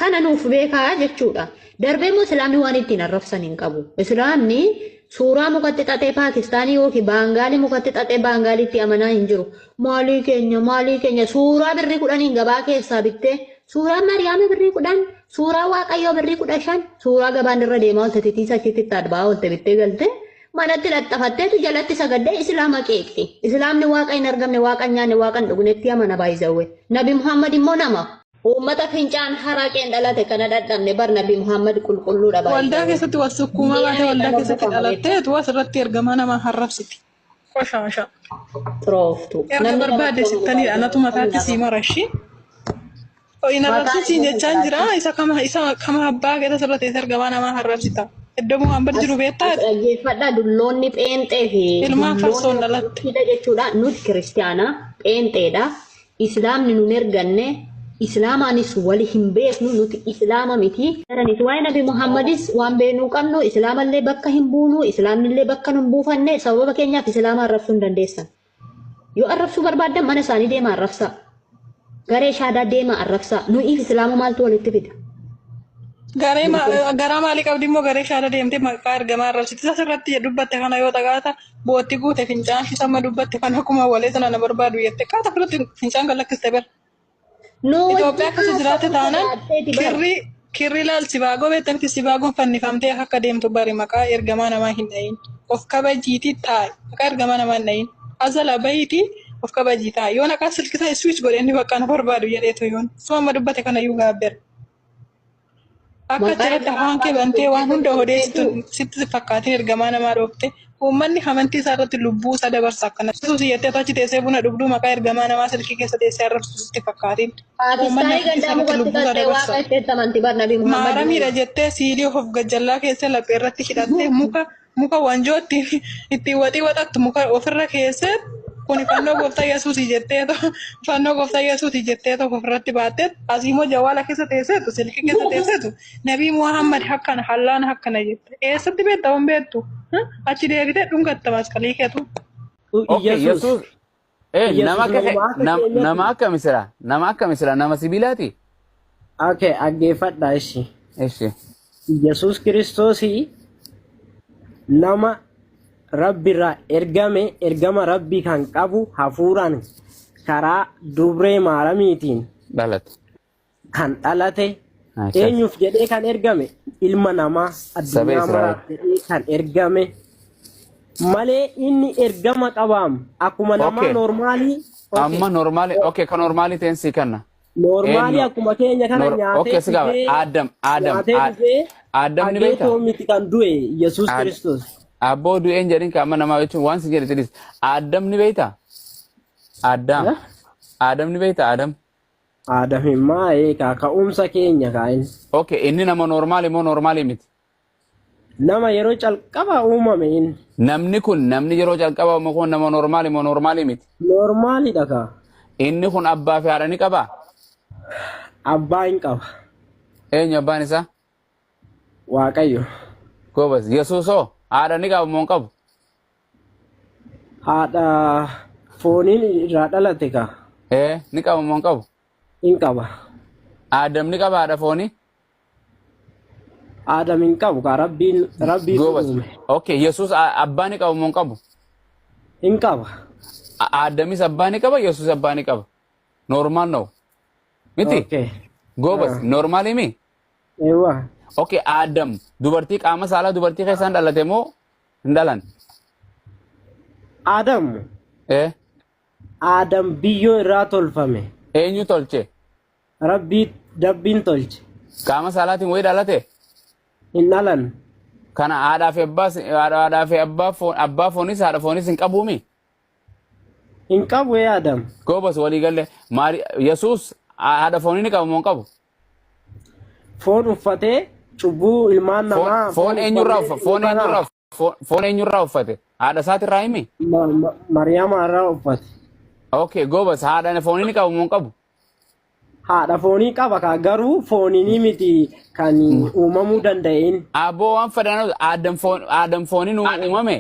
Kana nuuf beekaa jechuudha. Darbee immoo Islaamni waan ittiin arrabsan hin qabu. Islaamni suuraa mukatti xaxee Paakistaanii yookiin Baangaalii mukatti xaxee Baangaaliitti amanaa hin jiru. Maalii keenya, maalii keenya, suuraa birrii 10n gabaa keessaa bittee, suuraa Mariyaamii birrii 10, suuraa Waaqayyoo birrii 15, suuraa gabaan irra deemaa oolte titiisa achitti itti adba'aa oolte bittee galtee manatti laxxafatteetu jalatti sagaddee Islaama qeeqxi. Islaamni Waaqa hin argamne, Waaqa hin nyaanne, Waaqa hin dhugnetti amana baay'izawwe. Nabi Muhammad immoo nama. Uummata fincaan haraqeen dhalate kana dhadhabne bar. Nabi Muhammad qulqulluudha Waldaa baay'izawwe. keessatti wal sukkuumaa Mi'a baatee waldaa meeqa keessatti lobbu beekta. dhalatteetu asirratti ergamaa nama harrabsiti. Qoshaasha. Xirooftu. Erga Namni barbaade namatti amanu sittaniidha. Anatu baay'izawwe. mataatti sii marashi. Hin Mataa arrabsin siin isaa jechaan jira. sodaachisa. Isa kama abbaa keessa sirra teessee ergamaa nama harrabsita. Iddoo Muhammad As jiru beektaa? as dhaggeeffadhaa, dulloonni pheenxee fi Ilmaan dulloonni farsoon dhalatte. ortodoksiidha jechuudha. Nuti kiristaanaa pheenxeedha. Islaamni nun erganne, islaamaanis wali hin beeknu, nuti islaama miti. Daraniis waa'ee Nabi Muhammadis waan beeknuu qabnu, islaamallee bakka hin buunu, islaamnillee bakka nun buufanne. Sababa keenyaaf islaama arrabsuu hin dandeessan. Yoo arrabsuu barbaaddan mana isaanii deemaa arrabsaa. Garee shaadaa deemaa arrabsaa. Nuyiif islaama maaltu walitti fida? Garee garaa maalii qabdi immoo garee shaada deemtee maqaa ergamaa arrabsiti. Isa asirratti dubbatte kana yoo xaqaata bootti guute fincaan isa amma dubbatte kana akkuma walee sana na barbaadu jette qaata fudhatti fincaan kan lakkiste bara. Nu wajjin Itoophiyaa keessa jiraate haasa'uu taanaan sodaatteeti bara. Kirrii kirrii laal sibaagoo beekta miti? Sibaagoon fannifamtee akka deemtu bari. Maqaa ergamaa namaa hin dhayin. Of kabajiitii taa'i. Maqaa ergamaa namaa hin dhayin. Azala bahiitii of kabajii taa'i. Yoo naqaa silkisaa switch godhe inni bakka na barbaadu jedheetu yoon. Suma amma dubbate kana iyyuu gaabbeera. Akka Maqaa achirratti ergamaa afaan kee abbaa bantee waan hunda odeessitu beektu. sitti fakkaatiin ergamaa namaa dhoofte. Uummanni amantii isaa irratti lubbuu isaa dabarsa akkana. Yesuus jettee achi teessee buna dhugduu maqaa ergamaa namaa silkii keessa teessee arrabsitu sitti fakkaatiin. Uummanni Paakistaanii amantii isaa gandaa irratti mukatti lubbuu isaa xaxee dabarsa. waaqa itteetti amanti bar Nabi Muhammad Maaramiidha nama. jettee siilii of gajjallaa keessa laphee irratti hidhattee muka muka wanjoo ittiin ittiin waxii waxattu muka ofirra keessee kun fannoo gooftaa Yesuusii jettee fannoo gooftaa Yesuusii jettee tokko ofirratti baattee asii immoo jawaala keessa teesseetu silkii keessa teesseetu Nabii Muhammad akkana hallaan akkana jette. Eessatti beekta? Hin beektu. Achi deebitee dhungatta masqalii keetu. Okay, Yesuus. Yesuus Yesuus nama akka nama akka nama keenyatti. akkami sira? Nama akkami sira? Nama sibiilaati? Okay, dhaggeeffadha ishi. Ishi. Yesuus Kiristoosii nama Rabbi irraa ergame, ergama Rabbii kan qabu, hafuuraan karaa dubree Maaramiitiin Dhalate. kan dhalate, Akkas. eenyuuf jedhee kan ergame? Ilma namaa Saba addunyaa Israa'el. maraaf jedhee kan ergame malee inni ergama qabaam akkuma namaa normalii, okay. Amma normalii, okay, kan normalii ta'een sii kenna. Normalii Eenyu? akkuma keenya kana nyaatee Okay, si gaafa. dhugee Adam, Adam, nyaatee dhugee Adam ni beektaa? ageetoo miti kan du'e Yesuus Kiristoos. Abboo du'een jedhin ka amma namaa jechuun waan si jedhe tidhis. Adam ni beektaa? Adam. Eh? Adam ni beektaa? Adam. Adam himmaa eegaa ka'umsa keenya kaa'in. Okay, inni nama normalii moo normalii miti? Nama yeroo calqaba uumame inni. Namni kun, namni yeroo calqaba uume kun, nama normalii moo normalii miti? Normaliidha kaa. Inni kun abbaa fi haadha ni qabaa? Abbaa hin qaba. Eenyu abbaan isaa? Waaqayyo. Goobas. Yesuus hoo haadha ni qaba moo hin qabu? Haadha fooniin irraa dhalate kaa. Ee, ni qaba moo hin qabu? Hin qaba. Aadam ni qaba haadha foonii? Aadam hin qabu kaa, Rabbiin Rabbiitu Goobas. uume. Okay, Yesuus abbaa ni qaba moo hin qabu? Hin qaba. Aadamis abbaa ni qaba, Yesuus abbaa ni qaba. Normal no. Miti? Okay. Goobas, Ah. normalii mi? Eewwa. Okay, Aadam dubartii qaama saalaa dubartii keessaan dhalate moo hin dhalan? Aadam. Eh, Aadam biyyoo irraa tolfame. Eenyu tolche? Rabbii Rabbiin tolche. Qaama saalaatiin wayii dhalate? Hin dhalan. Kana haadhaa fi abbaas haadhaa fi abbaa foon abbaa foonis haadha foonis hin qabuumi? Hin qabu ee Aadam. Goobas, walii galle. Maari Yesuus haadha foonii ni qaba moo hin qabu? Foon uffatee cubbuu ilmaan Foon namaa foon eenyurraa uffatee uffate? Foon kana eenyurraa foon eenyurraa uffate? Haadha isaatirraa himi? Mariyaama irraa uffate. Okay, goobas, haadha foonii ni qaba moo hin qabu? Haadha foonii qaba kaa, garuu fooniinii miti kan uumamuu danda'een. Abboo, waan fedhan Aadam foon Aadam fooniin uumame.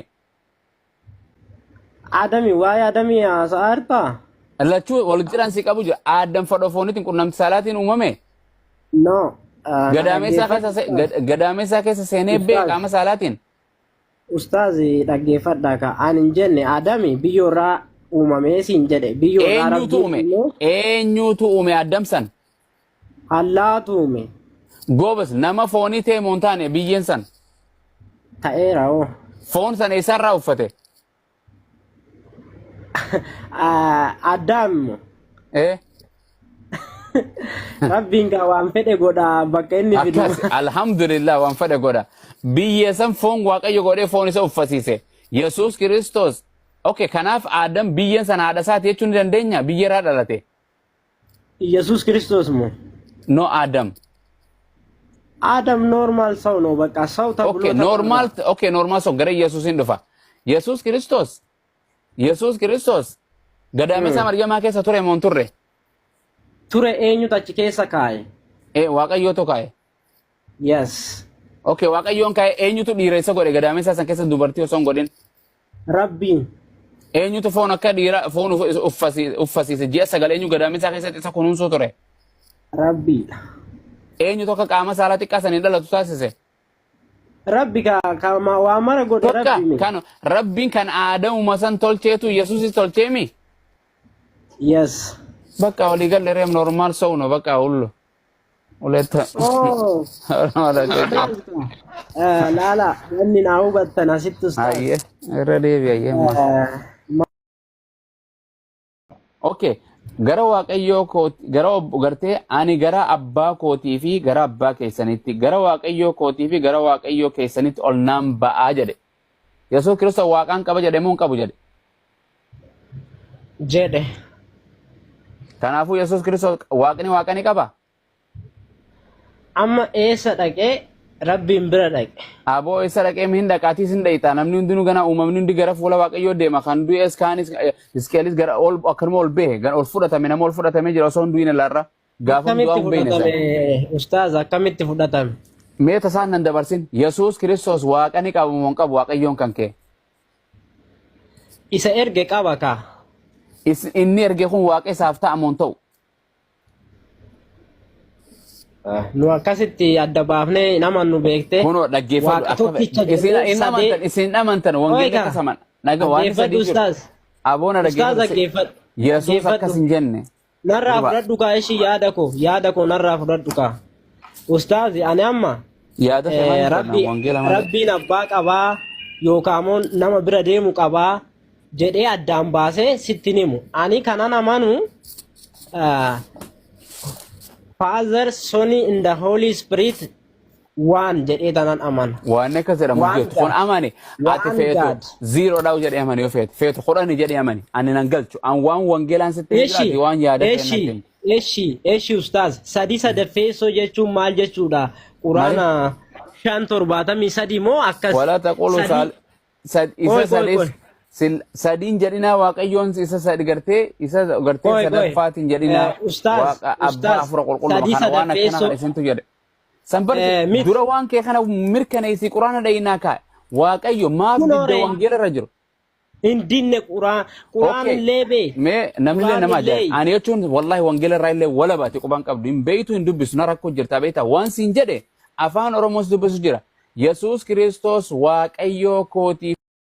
Adami waa'ee Adamii haasa'aa jirtaa? Lachuu wal jedhan si qabu jira. Aadam fadhoo fooniitiin qunnamti saalaatiin uumame. No. Na Gadaameessaa keessa dhaggeeffadhu ustaaz. gadaameessaa keessa seenee bee Ustaaz. qaama saalaatiin. Ustaaz, dhaggeeffadhaa ka. Ani hin jenne Adami biyyoorraa uumamee siin jedhe. Biyyoorraa Eenyutu Rabbiin uume? immoo Eenyutu uume Addam san? Allaatu uume. Goobas, nama foonii ta'e moo hin taane biyyeen san? Ta'eera hoo. Foon san eessarraa uffate? Addaam Eh? Rabbiin gaa waan fedhe godha bakka inni fidu. Akkas, alhamdulillah, waan fedhe godha. Biyyee san foon Waaqayyo godhee foon isa uffasiise. Yesuus Kiristoos. Okay, kanaaf Aadam biyyeen san haadha isaati jechuu ni dandeenya? Biyyeerraa dhalate. Yesuus Kiristoos moo? No, Adam. Adam normal ሰው ነው። በቃ ሰው ተብሎ Okay, normal, okay, normal so gara Yesuusin dhufa. Yesuus Kiristoos. Yesuus Kiristoos gadaamessa Maryamaa keessa ture moo hin turre? Ture. Eenyutu achi keessa kaa'e? Eh, Waaqayyootu kaa'e. Yes. Okay, Waaqayyoon kaa'e. Eenyutu dhiira isa godhe gadaamessa san keessa, dubartii osoo hin godhin? Rabbiin. Eenyutu foon akka dhiira foon uffasiise? Ji'a 9 eenyu gadaamessa keessatti isa kunuunsuu ture? Rabbiidha. Eenyutu akka qaama saalaa xiqqaa saniin dhalatu taasise? Rabbi ka ka waa mara godhe. Tokka Rabbi mi. kan Rabbiin kan Aadamuma san tolcheetu Yesuusis tolcheemi? Yes. Bakka walii galle reem, normal ሰው ነው በቃ ሁሉ ሁለት Oh. Laala, wanni naa hubattan asitti, ustaaz. Ayyee, irra deebi, ayyee. Okay, gara Waaqayyoo kooti, gara gartee ani gara abbaa kootii fi gara abbaa keessanitti, gara Waaqayyoo kootii fi gara Waaqayyoo keessanitti ol naan ba'aa jedhe. Yesuus Kiristoos Waaqaan qaba jedhe moo hin qabu jedhe? Jedhe. Kanaafuu Yesuus Kiristoos Waaqni Waaqa ni qaba? Amma eessa dhaqee? Rabbiin bira dhaqe. Aboo, eessa dhaqee hin dhaqaatis hin dhayxaa. Namni hundinuu gana uumamni hundi gara fuula Waaqayyoo deema. Kan du'es kaanis Hisqeelis gara ol akkanuma ol bahe, gara ol fudhatame, nama ol fudhatamee jira osoo hin du'in irraa. Gaafa Akkamitti du'aa hin beekne sana. fudhatame, ustaaz? Akkamitti fudhatame? Mee tasaan nan dabarsin. Yesuus Kiristoos Waaqa ni qabu moo hin qabu Waaqayyoon kan kee? Isa erge qaba kaa. Inni erge kun Waaqa isaaf ta'a moo hin ta'u? Nu akkasitti adda baafnee nama nu beekte. Kunoo dhaggeeffadhu. Waaqa tokkicha Isin jedhee hin sadee. amantan, isin hin amantan wangeelli Oiga. akkas aman. Naga waan Dhaggeeffadhu, sadii jiru. ustaaz. Aboona Ustaaz, dhaggeeffadhu. dhaggeeffadhu. Yesuus Dhaggeeffadhu. akkas hin jenne. Narraa Duba. fudhadhu kaa ishii, yaada koo, yaada koo narraa fudhadhu kaa. Ustaazi, ani amma Yaada kee maaliif rabbi fudhanna wangeela malee? Rabbiin abbaa qabaa yookaan immoo nama bira deemu qabaa jedhee addaan baasee sitti himu. Ani kanan amanu Father, Son and the Holy Spirit waan jedhee tanan amana. Waan akkas jedhamu Waan jettu kun God. amani ati Waan feetu God. zero dhawu jedhee amani, yoo feete feetu 10 jedhee amani, ani nan galchu. An waan wangeelaan sitti hin Eshi, jiraati waan yaada kee natti eshi, himi. eshi, eshi, ustaaz. Sadii sadaffeessoo jechuun maal jechuudha? Quraana 5:73 moo akkas? Wala taqulu Sadii. Isa Qoy, qoy, sadis qoy. Sadiin jedhinaa, Waaqayyoon isa sadi gartee isa gartee Qoy, qoy. sadaffaatiin jedhinaa. Ustaaz, Waaqa abbaa ustaaz. afura qulqulluma Sadii kana waan akkana sadaffeessoo. kana isintu jedhe. San bar Miti. dura waan kee kana mirkaneessii Quraana dhayinaa kaa'e. Waaqayyo maaf Kunoo didda ree. wangeela irra jiru? Hin dinne, Quraan Quraan illee bee. Mee namni illee nama Quraan illee. ajaa'iba. Ani jechuun wallahi wangeela irraa illee walabaati quban qabdu. Hin beeytu, hin dubbisu, na rakkoo jirta beektaa. Waan siin jedhe afaan Oromoos dubbisu jira. Yesuus Kiristoos Waaqayyoo kootii